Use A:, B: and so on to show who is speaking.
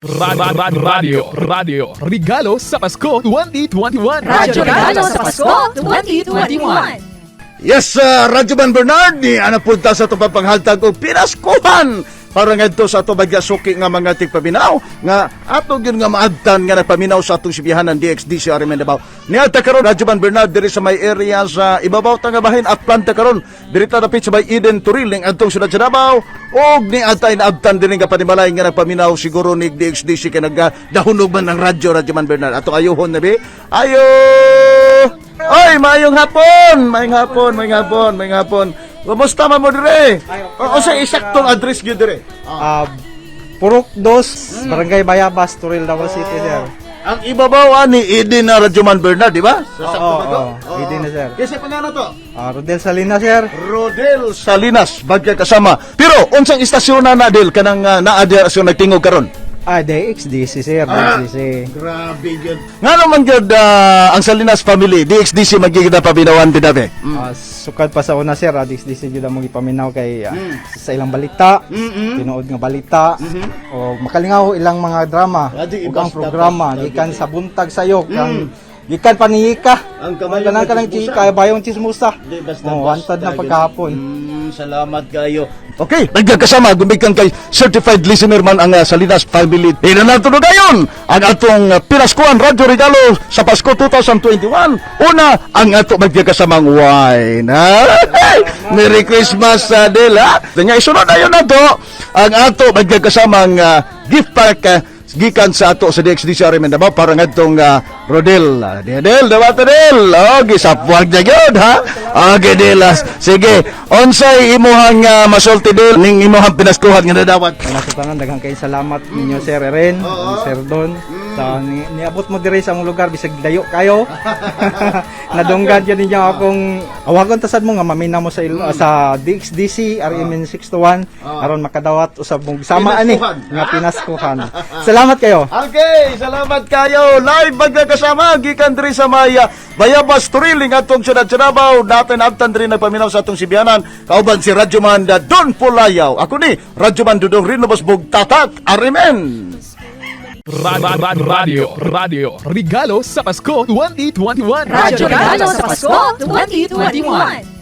A: Radio, Radio, Radio, Regalo sa Pasko 2021.
B: Radyo Regalo sa Pasko 2021.
C: Yes, Radyo Man Bernard, ni ana punta sa atong panghaltag og pinaskuhan para ngadto sa ato bagya suki nga mga tigpaminaw nga ato gyud nga maabtan nga nagpaminaw sa atong sibihanan DXDC RM Davao. Niadta karon, Radyo Man Bernard, diri sa may area sa ibabaw ta nga bahin at planta karon diri ta dapit sa may Eden Toril ning adtong syudad sa Davao og niadta inaabtan dinhi nga panimalay nga nagpaminaw siguro ni DXDC kay nagdahunog man ang radyo, Radyo Man Bernard. Ato ayuhon na bi. Ayo! Oy, maayong hapon! Maayong hapon, maayong hapon, maayong hapon. Kumusta man mo dire? O sa isaktong address gyud dire?
D: Purok Dos, Barangay Bayabas, Toril, Davao City, sir.
C: Ang ibabaw ani Eden na Radyoman Bernard, di ba? Sa
D: Oo, oo, Eden na, sir.
C: Kasi pangalan to?
D: Rodel Salinas, sir.
C: Rodel Salinas, bagya kasama. Pero unsang istasyon na na Del kanang naa dira sa nagtingog karon?
D: DXDC, sir. DXDC.
C: Grabe gyud. Ngano man gyud ang Salinas family DXDC magiging paminawan bidabe?
D: Sukad pa sa una, sir, DXDC jud ang gipaminaw kay sa ilang balita, tinuod nga balita, o makalingaw ilang mga drama,
C: Radyo
D: ug ang
C: ibas
D: programa
C: dapat,
D: gikan sa buntag sayo kang gikan pa ni Ika.
C: Ang kamayo
D: Kanang
C: nga
D: kanang
C: chismosa.
D: chika, bayong chismosa.
C: Di basta
D: Oh,
C: basta
D: wantad na
C: gyud.
D: pagkahapon.
C: Salamat kayo. Okay, nagkakasama gumikan kay certified listener man ang Salinas family. Ina nato na gayon ang atong Pinaskuhan Radyo Regalo sa Pasko 2021. Una, ang ato magkakasamang wine. Ha? Hey! Merry Christmas, Del, ha? Kanya isunod na yun nato ang ato magkakasamang gift pack gikan sa ato sa DXDC Mindanao para ngadtong Rodel. Del, dawa ta Del. Okay, sapwag na gyud ha. Okay, Del. Sige, unsay imuhang masulti, Del, ning imuhang pinaskuhan nga nadawat?
D: Wala sa tanan, daghang kayong salamat ninyo, Sir Eren, Sir Don. Sa niabot mo diri sa among lugar bisag dayo kayo. Nadunggan gyud ninyo akong awagon tasad mo nga mamina mo sa DXDC RMN 621 aron makadawat usab mo sama ani
C: Pinaskuhan.
D: nga pinaskuhan. Salamat kayo.
C: Okay, salamat kayo. Live magkakasama gikan diri sa Maya Bayabas Turiling atong syudad sa Davao. Natin abtan diri nagpaminaw sa atong Sibianan. Kauban si Radyoman da Don Pulayaw. Ako ni Radyoman Dudong Rinobos Bugtatak. Arimen.
A: Radio, Radio, Radio, Regalo sa Pasko 2021.
B: Radyo Regalo sa Pasko 2021.